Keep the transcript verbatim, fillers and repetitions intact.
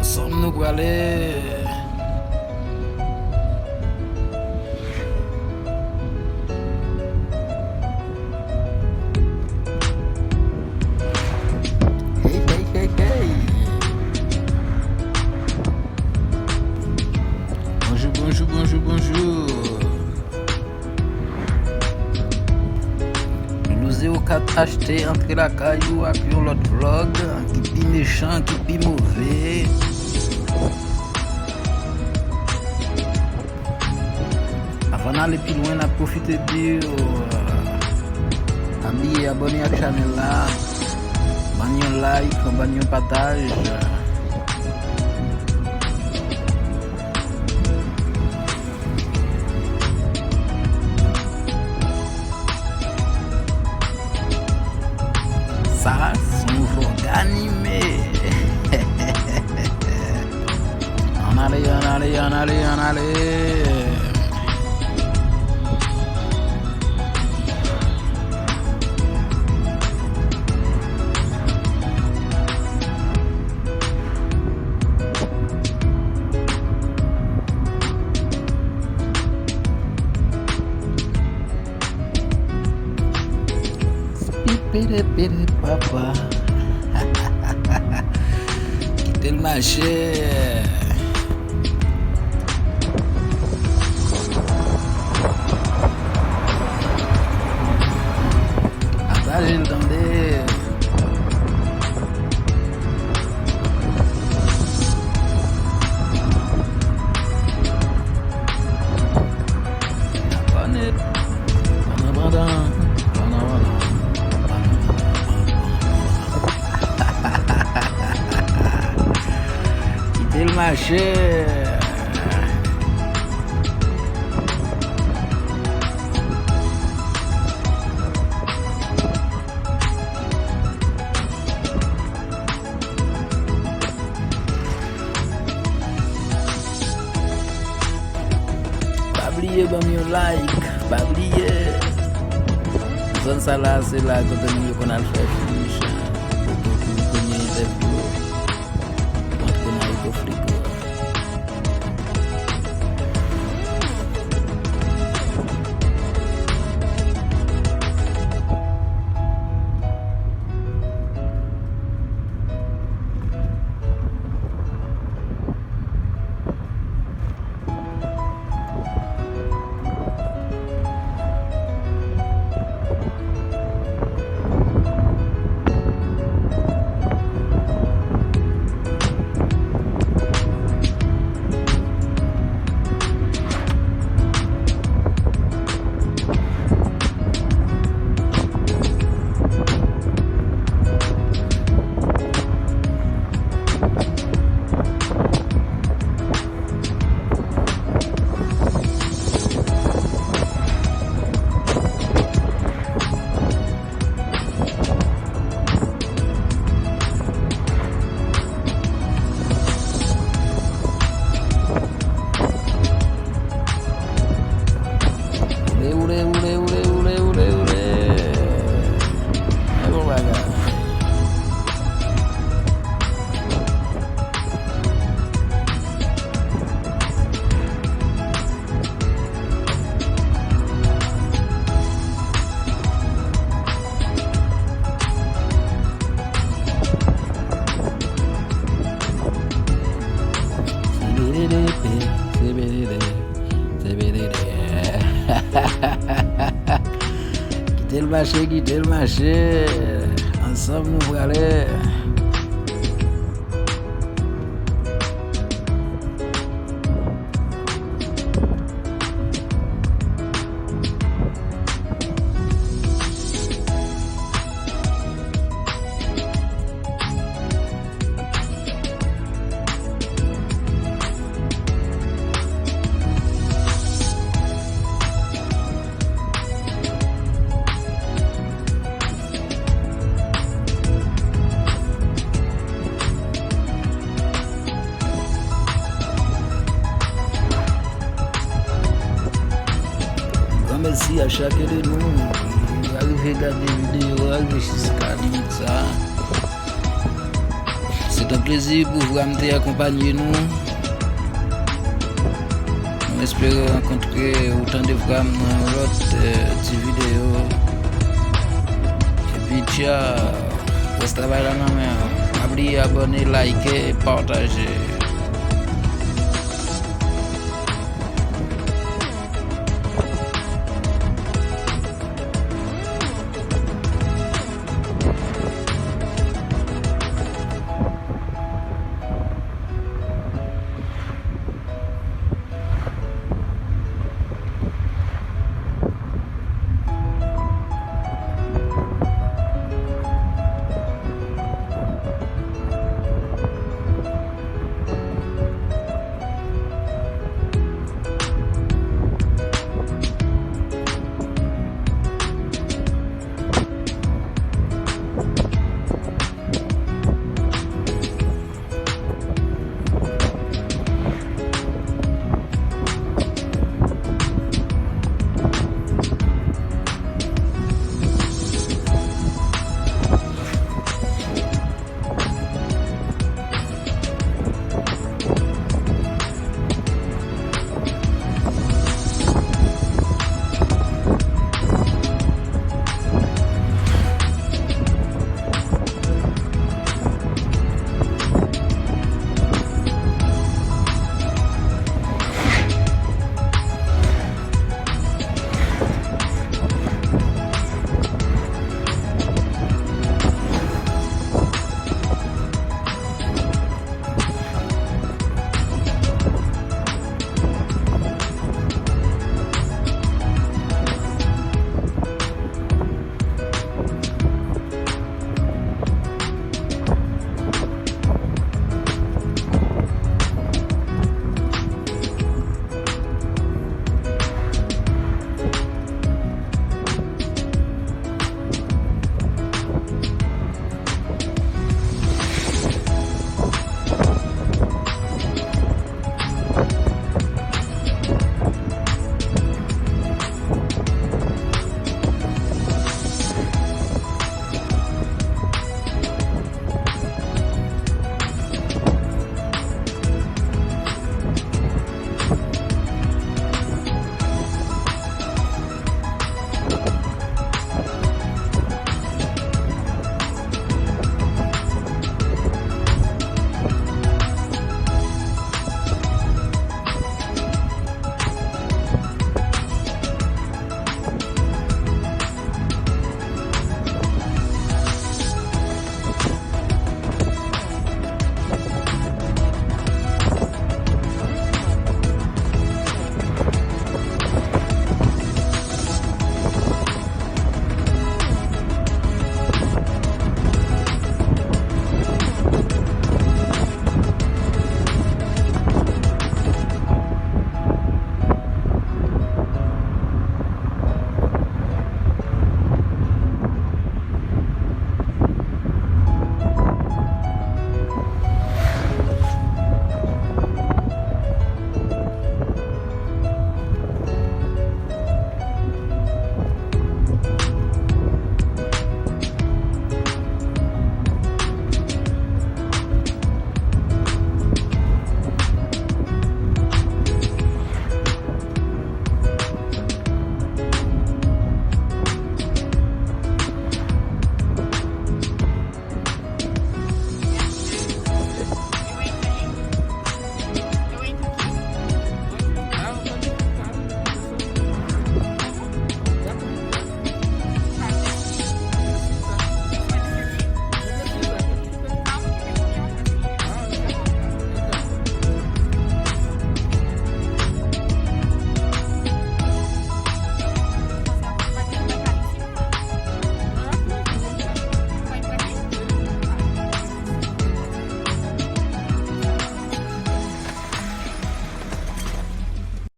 Ansanm nou prale. Hey, hey, hey, hey. Bonjou, bonjou, bonjou, bonjou. Loulou zewo kat H T antre lakay ou ak yon lòt vlòg ki pi mechan, ki pi move. Avan n ale pi lwen, n ap pwofite di w, pa bliye abòne ak chanèl la, ban n yon like, ban n yon pataj. Sa se yon vlòg anime. Ann ale, ann ale, ann ale, ann ale. Pipiri piri papa. Kite l mache. Pataje l tande. Abòne. Pandan, pandan, pandan, pandan, pandan, pandan. Kite l mache. Pa bliye ban m yon like, pa bliye. Zòn sa la, se la kote moun yo konn al fè fich. Pou, pou, pou premye entèvyou, m antre nan Rico Flico. Woule, woule, woule. E bon bagay. Kite l mache, kite l mache. Ansanm nou prale. Gran mèsi a chak de nou ki arive gade videyo a, rive jiska limit sa. Se Se yon plezi pou Vram te akonpanye nou. Nou espere rankontre ou tande Vram nan yon lòt eh, ti videyo. Epi tcha, rès travay la nan men an. Pa bliye abòne, like, pataje.